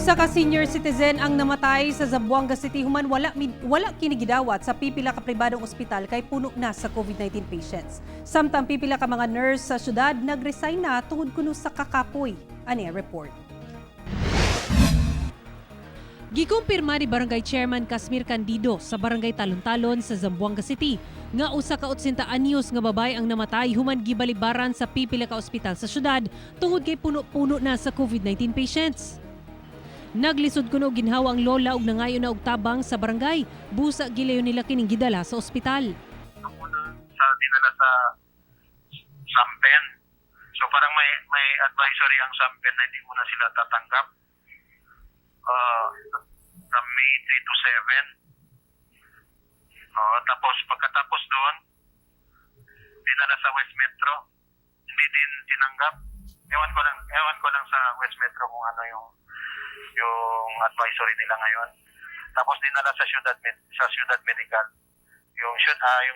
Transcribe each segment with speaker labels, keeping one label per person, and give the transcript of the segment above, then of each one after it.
Speaker 1: Usa ka senior citizen ang namatay sa Zamboanga City human wala kini gidawat sa pipila ka pribadong ospital kay puno na sa COVID-19 patients. Samtang pipila ka mga nurse sa syudad nagresign na tungod kuno sa kakapoy. Ani ang report. Gikumpirma ni Barangay Chairman Casmir Candido sa Barangay Talon-Talon sa Zamboanga City nga usa ka 80 anyos nga babae ang namatay human gibalibaran sa pipila ka ospital sa syudad tungod kay puno-puno na sa COVID-19 patients. Naglisod kuno ginhawa ang lola ug nangayo na og tabang sa barangay. Busa gilayon nila kining gidala sa ospital.
Speaker 2: Nung una sa dinala sa Sampen. So parang may advisory ang Sampen na hindi muna sila tatanggap. From May 3 to 7. Tapos pagkatapos doon, dinala sa West Metro. Hindi din tinanggap. Ewan ko lang sa West Metro kung ano yung advisory nila ngayon. Tapos dinala sa Ciudad Medical. Yung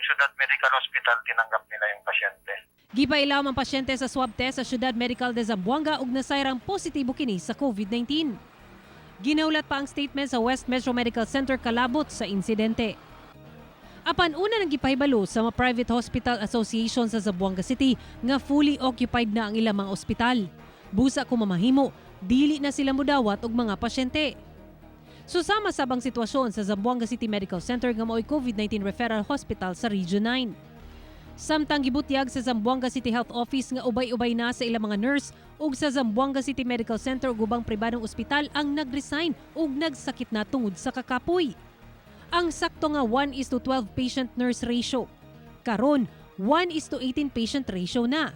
Speaker 2: Ciudad Medical Hospital, tinanggap nila yung pasyente.
Speaker 1: Gipailawom ang pasyente sa swab test sa Ciudad Medical de Zamboanga ug nasayrang positibo kini sa COVID-19. Ginaulat pa ang statement sa West Metro Medical Center kalabot sa insidente. Apan una nang gipahibalo sa mga Private Hospital Association sa Zamboanga City nga fully occupied na ang ilang mga ospital. Busa kung mamahimo, dili na sila mudawat og mga pasyente. Susama sabang sitwasyon sa Zamboanga City Medical Center nga mao'y COVID-19 referral hospital sa Region 9. Samtang gibutyag sa Zamboanga City Health Office nga ubay-ubay na sa ilang mga nurse ug sa Zamboanga City Medical Center ug ubang pribadong ospital ang nagresign ug nagsakit na tungod sa kakapoy. Ang sakto nga 1:12 patient nurse ratio. Karon, 1:18 patient ratio na.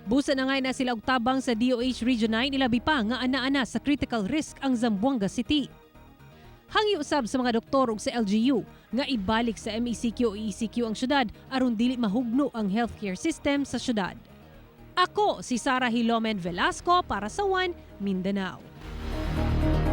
Speaker 1: Busa na nga na sila og tabang sa DOH Region 9, ilabi pa nga ana-ana sa critical risk ang Zamboanga City. Hangyo usab sa mga doktor ug sa LGU nga ibalik sa MECQ o ECQ ang syudad aron dili mahugno ang healthcare system sa syudad. Ako si Sara Hilomen Velasco para sa One Mindanao.